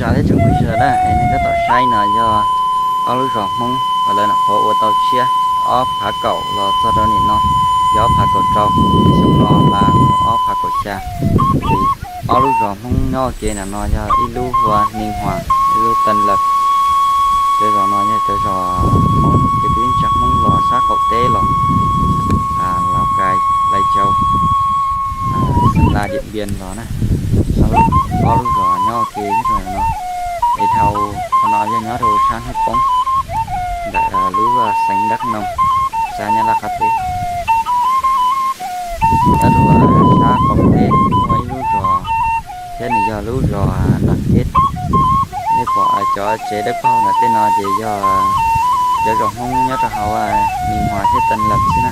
Thiab tsoom phooj ywg sawv daws na, es nej tab tom saib no yog ob lub zos Hmoob uas lawv nyuam qhuav ua tau tshiab ob phav kaum los txog rau nim no yog ob phav kaum rau, xyoo no mas ob phav kaum xya. Ces ob lub zos Hmoob nyob ua ke ntawm no yog ib lub hu ua Ninh Hòa, ib lub Tân Lập. Cov zos no yog cov zos Hmoob ces peb ntsia Hmoob los sab qaum teb los, Lào Cai, Lai Châu, Sơn La, Điện Biên los na. Ob lub zos nyob ua ke nyob rau ntawm no. Es dhau qhov no yog nyob rau sab hnub poob ntawm lub xeev Đắk Nông, sab Nyab Laj qab teb. Nyob rau sab qaum teb muaj ib lub zos thiab nws yog lub zos Đoàn Kết. Nej pom cov tsev dawb paug ntawm tej no ces yog cov zos Hmoob nyob rau hauv Ninh Hòa thiab Tân Lập xwb na.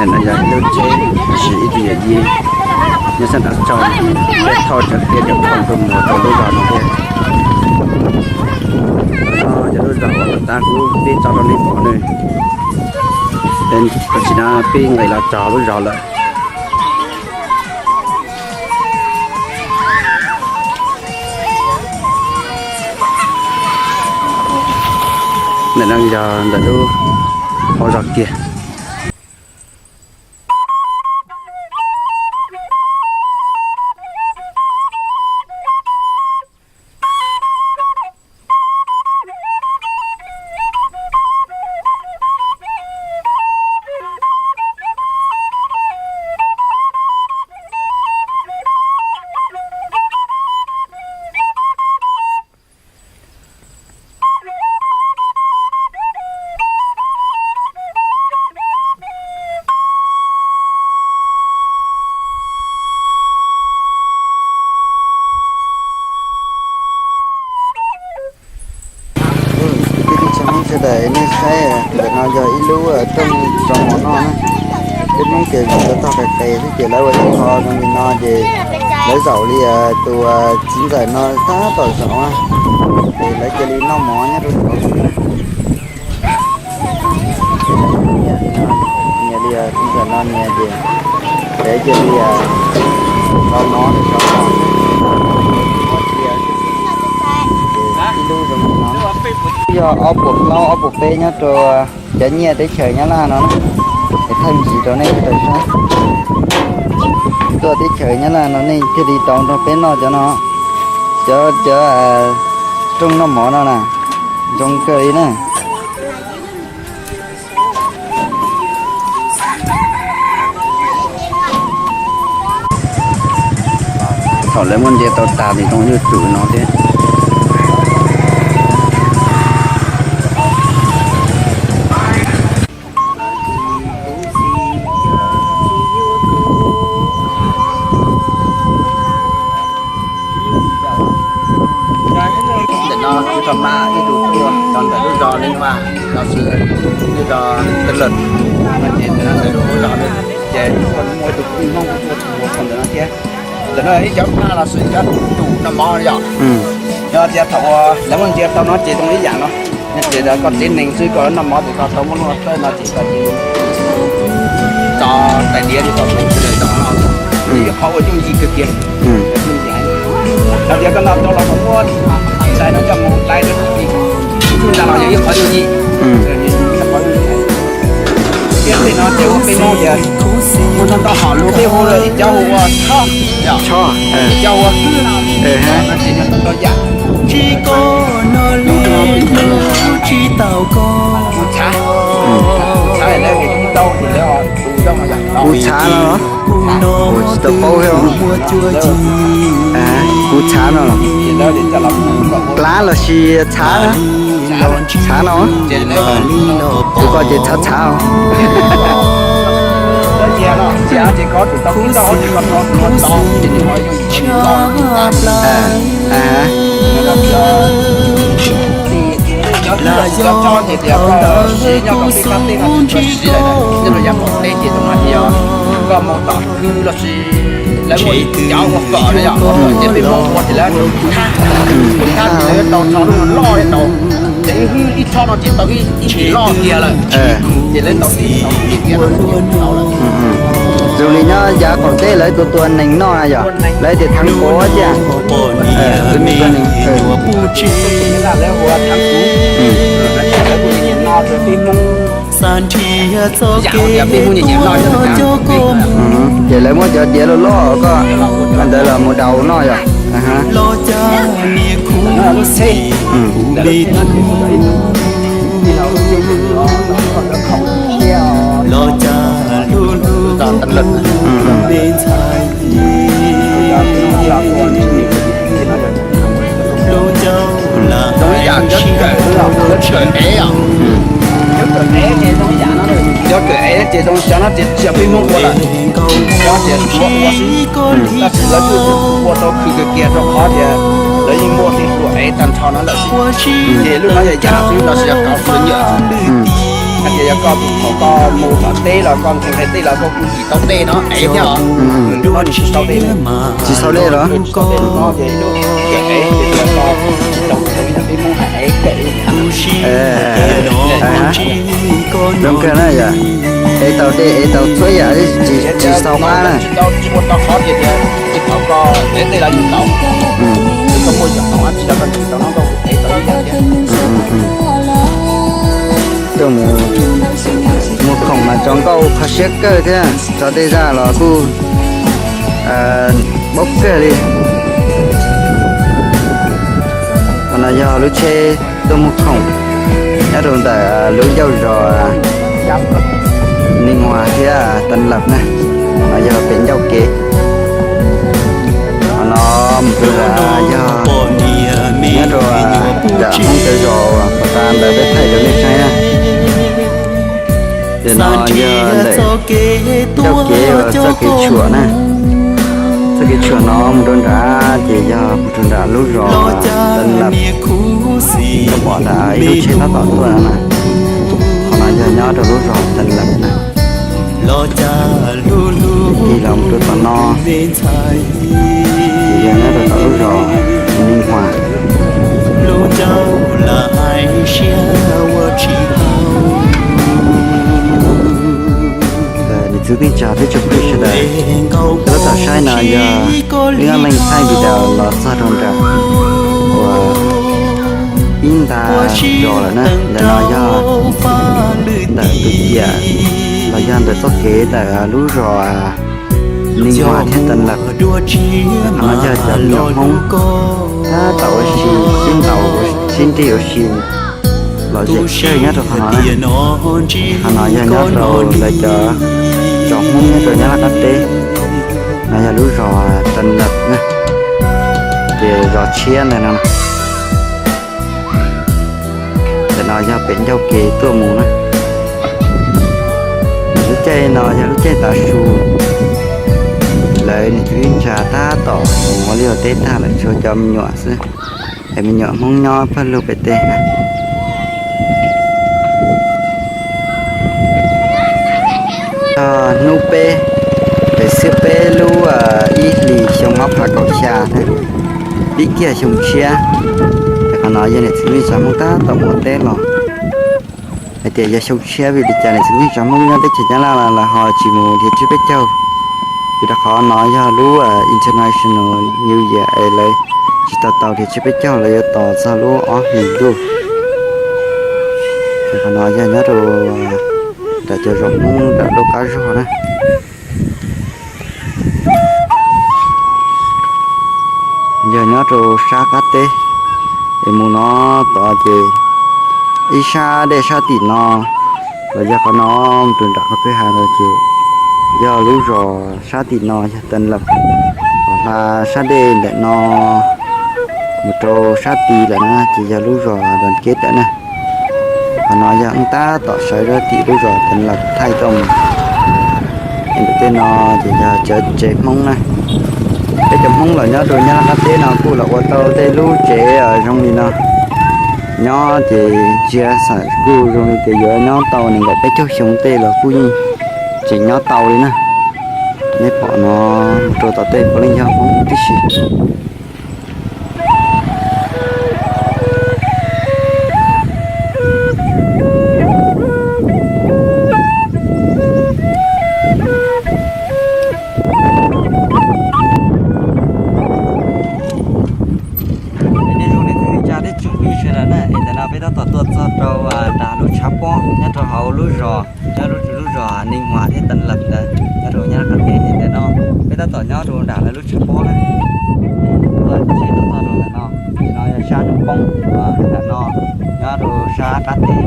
No yog ib lub tsheb siv ib tug yawm yij nyob sab nraud tsaug, peb thauj cov tiaj cov khoom tuaj mus rau lub zos no thiab. No yog lub zos uas tab kuv pib tso rau nej pom ne. Tam sim no peb nqis los txog lub zos lawm. Ntawm no yog ntawm lub hauv zos kiag. Kwv tij neej tsa Hmoob sawv daws, nej saib ntawm no yog ib lub rooj tso mov noj na. Peb Hmoob ces txog qis qis xwb ces lawv ua ib qho zoo li no ces lawv zaum li tus txiv ntxawm no tab tom zaum, ces lawv cia li noj mov nyob rau saud xwb na. Nyias li txiv ntxawm no nyias ces lawv cia li rau no rau saud no. Ces ib lub zoo li no yog ob puas plaub ob puas peb nyob rau cov nyiaj teb chaws Nyab Laj no na. Es thaij ntsis rau nej tau saib. Tuaj teb chaws Nyab Laj no nej thiaj li tau nrog peb noj cov no, cov cov rooj noj mov no na, zoo kawg li na. Thaum lawv muab ntsia tau tas tis zoo yuj tsum no thiab. Tuaj rau ntawm lub zos Leej Vaj los sis lub zos Tw Lwm no ces ntawm no ntawm lub zos no ces muaj ib tug kwv tij Hmoob tuaj txog ntawm no thiab. Ntawm no ib cov phaj los sis cov tus noj mov yom. Yog tias thaum uas lawv muab ntsia tau no ces zoo ib yam no, ces koj tsev neeg xwb koj noj mov ces koj tau muab luaj tawj no ces koj tso tais diav li tau tus ntawm no, ib qhov uas yooj yim kawg kiag. Yog tias koj noj tau los koj muab tais no coj mus dai rau tus tij ntag los yog ib qhov yooj yim. Thiab tej no ces ua peb Hmoob tias ua tau ntau hom lus peb hu ib cov hu ua tshob, ib cov hu ua hwb no, no ces yog tau ntau yam. Tshav, tshav lawv tau ces lawv tus zoo no yog kuv tshav no los? Kuv tsis tau paub thiab. Kuv tshav no los? Plab los sis tshav? Tshav no. Kuv koj ces tshav tshav os. Koj mus tom hwj los sis lawv muaj cov ua kom na yom, ces peb Hmoob ua ces lawv thab, thab ces lawv tau tso lub loj tau, ces ib hwj ib tshob no ces tau ib, ib txhis loj kiag lawm, ces lawv tau ib txhis loj kiag tau lawm. Zoo li nyob yav qaum teb lawv tua tua nees noj yom, lawv tias thab kuv tiag. Lawv ua thab kuv, lawv kuj nyiam noj rau peb Hmoob. Yam tias peb Hmoob nyiam nyiam noj. Ces lawv muab cov diav loj loj koj ntawd los mus daus noj yom. Zoo ib yam cov kawm, cov kawm ev os. Cov kawm ev ces zoo cov no ces tsis yog peb Hmoob ua lawm, cov ces Suav ua xwb. Tab sis lawv kuj ua tau khwv kiag kiag rau qhov tias lawv yeej muaj tej hluas ev tag nrho no lawm xwb. Ces lub no yog yam xwb los sis yog kauv hluas nyuam. Hais tias yog koj tus thaum koj mus tom teb los koj nqhis nqhis tej los koj kuj tsis tau tej no ev thiab os. Lub no tsis tau tej. Tsis tau tej los? Tsis tau tej no ces lub kawm ev ces yog koj tsis tau, tsis tau ib yam peb Hmoob hais ev kawm. Zoo kawg na yom, ev tau dej ev tau txhua yam, tsis, tsis xaus qab na. Tsis tau, tsis ua tau qhov tias tias thaum koj ev tej los yeej tau. Koj muaj cov khoom tsis tau, koj tsis tau no koj ev tau ib yam thiab. Tuaj mus muag khoom mas tso nkauj kho siab kawg thiab, tso tej zaj los kuj paub kawg li. Qhov no yog lub tsheb tuaj muag khoom nyob rau ntawm lub ncauj zos Neej Huas thiab Tan Lawm na. No yog pem ncauj kev. Qhov no mus rau yog nyob rau nram Hmoob cov zos uas puag ta ntawd peb thaij rau nej saib na. Ces no yog ntawm ncauj kev uas txoj kev tshuam na. Txoj kev tshuam no mus rau nrad ces yog mus rau nram lub zos Tan Lawm. Koj pom nrad ib lub tsheb tab tom tuaj no na. Qhov no yog nyob rau lub zos Tan Lawm na. Tig los mus rau tom no ces yog nyob rau tom lub zos Neej Huas. Niam txiv kwv tij neej tsa peb tsoom phooj ywg sawv daws, koj tab tom saib no yog wb ob leeg thaij video los txog rau nram uas ib nta zos lawm na. Ntawm no yog ntawm tus ciam los yog ntawm txoj kev ntawm lub zos Neej Huas thiab Tan Lawm. Qhov no yog cov me nyuam Hmoob tab tom ua si sib ntaus sib nrig ua si los zem kawg nyob rau qhov no na. Qhov no yog nyob rau lawv cov zos Hmoob nyob rau Nyab Laj qab teb. No yog lub zos Tan Lawm na, ces zos tshiab ntawm no. Ntawm no yog pem ncauj kev tuaj mus na. Lub caij no yog lub caij tav su, lawv niam txiv kwv tij neej tsa tab tom mus ua liaj ua teb tag lawm, tshuav cov me nyuam xwb. Es me nyuam Hmoob nyob pawg lug pem teb. Hnub peb, pem xiab peb lub ib hlis xyoo ob phav kaum xya na, pib kiag xyoo tshiab. Es qhov no yog niam txiv neej tsa Hmoob tab tom mus teb los. Hais tias yog xyoo tshiab vim li cas niam txiv neej tsa Hmoob nyob teb chaws Nyab Laj los lawv ho tsis mus dhia tsiab peb caug. Vim rau qhov no yog lub International New Year es lawv tsis tau tau dhia tsiab peb caug, lawv yuav tos txog lub ob hlis ntuj. Es qhov no yog nyob rau nram cov zos Hmoob nram lub qab zog na. Yog nyob rau sab qab teb, es mus no tod ces ib sab dej sab tim no, los yog qhov no mus rau nram qhov kwj ha no ces yog lub zos sab tim no yog Tân Lập, hos hla sab dej ntawm no mus rau sab tid lawm na ces yog lub zos Đoàn Kết lawm na. Qhov no yog wb tab tom sawv zog tim lub zos Tân Lập thaij rau mus. Ntawm tej no ces yog cov tsev Hmoob na. Peb cov Hmoob los nyob rau Nyab Laj qab teb no kuj los ua tau tej lub tsev zoo li no. Nyob ces ntsia xav kuj zoo li tias yuav nyob tau nees nkaum peb caug xyoo tej los kuj yeej tseem nyob tau li na. Nej pom no mus rau tom tej puav leej yog Hmoob tib si. Nej zoo li tsa teb tsoom phooj ywg sawv daws na, es ntawm no peb tab tom tuaj txog rau nram lub tshav pob nyob rau hauv lub zos, nyob lub, lub zos Ninh Hòa thiab Tân Lập ntawd nyob rau Nyab Laj qab teb. Ntawm no peb tab tom nyob rau nram lawv lub tshav pob na. Tuaj tsis tuaj txog rau ntawm no, no yog sab nroog poob, ntawm no nyob rau sab qab teb,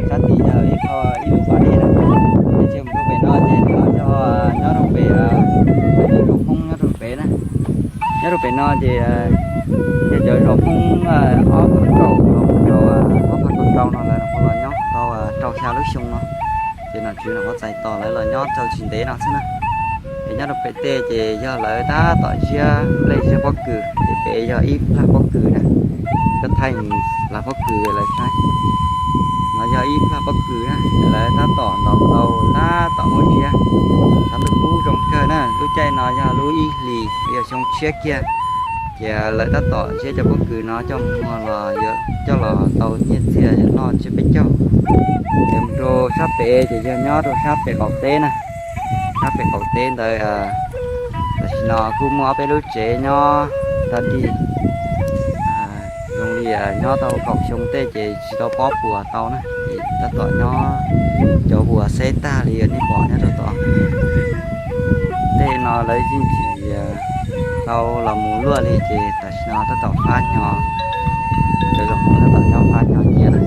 sab tid yog ib qho ib lub pas dej na. Ces mus rau pem no ces no yog nyob rau pem zos Hmoob nyob rau pem na. Nyob rau pem no ces yog cov zos Hmoob ob phav kaum los rau ob phav kaum rau no lawv ho los nyob tau rau xya lub xyoo no. Ces nom tswv no ho txais tos lawv los nyob rau tsis ntev no xwb na. Es nyob rau pem tej ces yog lawv tab tom ziab nplej ziab pob kws, ces pem yog ib plag pob kws na. Koj thaij plag pob kws lawv saib, no yog ib plag pob kws na, lawv tab tom ntaus tau, tab tom muab ziab. Tshav ntuj kub zoo kawg na, lub caij no yog lub ib hlis, yog xyoo tshiab kiag. Ces lawv tab tom ziab cov pob kws no coj mus muag los yuav coj los tau nyiaj txiag noj tsiab peb caug. Ces mus rau sab pem ces yog nyob rau sab pem qaum teb na. Sab pem qaum teb ntawd tam sim no kuj muaj ob peb lub tsev nyob tag dig, zoo li nyob tau kaum xyoo tej ces tsis tau pob puas tau na, ces tab tom nyob cov puas xeb tag li nej pom nyob rau tod. Tej no lawv yeej tsis tau los mus luaj li ces tam sim no tab tom fab hnyo, cov zos Hmoob tab tom nyob fab hnyo cia na.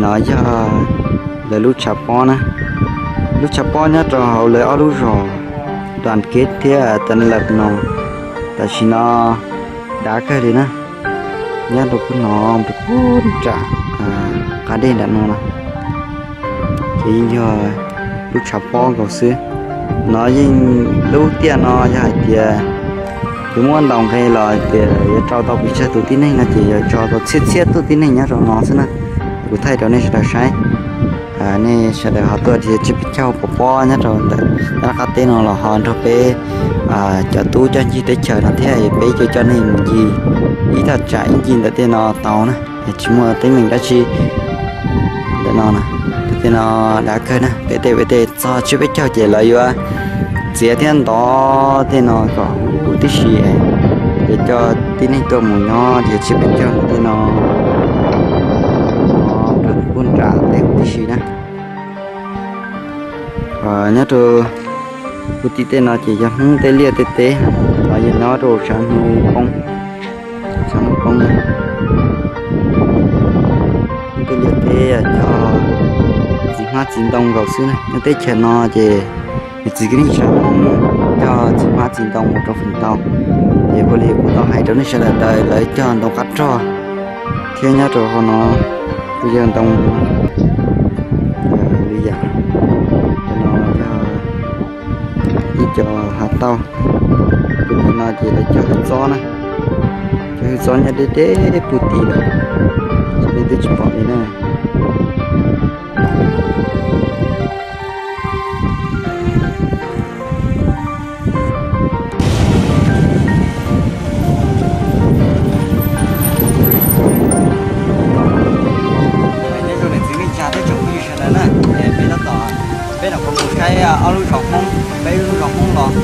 No yog lawv lub tshav pob na. Lub tshav pob nyob rau hauv lawv ob lub zos Đoàn Kết thiab Tân Lập no. Tam sim no dav kawg li na, nyob rau pub no, rau pub nram qab dej nram no na. Ces yeej yog lub tshav pob nkaus xwb. No yeej lub tiaj no yog hais tias yuav muab ntaus nqe los hais tias yuav tso tau pes tsawg tus tib neeg no ces yuav tso tau txhiab txhiab tus tib neeg nyob rau no xwb na. Kuv thaij rau nej sawv daws saib. Nej sawv daws ho tuaj dhia tsiab peb caug pov pob nyob rau ntawm qab teb no los ho nrog peb cov tub coj ncig teb chaws no thiab peb coj coj nej mus ncig ib thaj tsam ib ncig ntawm tej no tau na. Tsis muaj teeb meem dab tsi ntawm no na. Tej no dav kawg na, pem tej pem tej txog tsiab peb caug ces lawv yuav txiav thiab ntov tej no kom huv tib si, ces coj tib neeg tuaj mus nyob dhia tsiab peb caug ntawm tej no, rau pub nram tej huv tib si na. Nyob rau pub tim tej no ces yog Hmoob tej liaj tej teb, los yog nyob rau sab Hmoob poob, sab Hmoob poob na. Hmoob tej liaj teb cog txiv hmab txiv ntoo nkaus xwb na. Nyob teb chaws no ces nws txiv kwv tij sab Hmoob cog txiv hmab txiv ntoo mus rau feem ntau. Ces ua li kuv tau hais rau nej sawv daws ntawd, lawv cog ntoo qab rog thiab nyob rau hauv no kuj yog ntoo li yam, no yog ib co hav tauj. Pub tim no ces lawv cog hwj txob na, cog hwj txob nyob deb deb pub tim lawm, nej twb tsis pom li na. Nyob zoo niam txiv neej tsa thiab tsoom phooj ywg sawv daws na, peb tab tom, peb lam mus saib ob lub zos Hmoob, peb lub zos Hmoob los,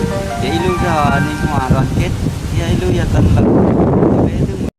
ces ib lub yog Ninh Hòa Đoàn Kết thiab ib lub yog Tân Lập.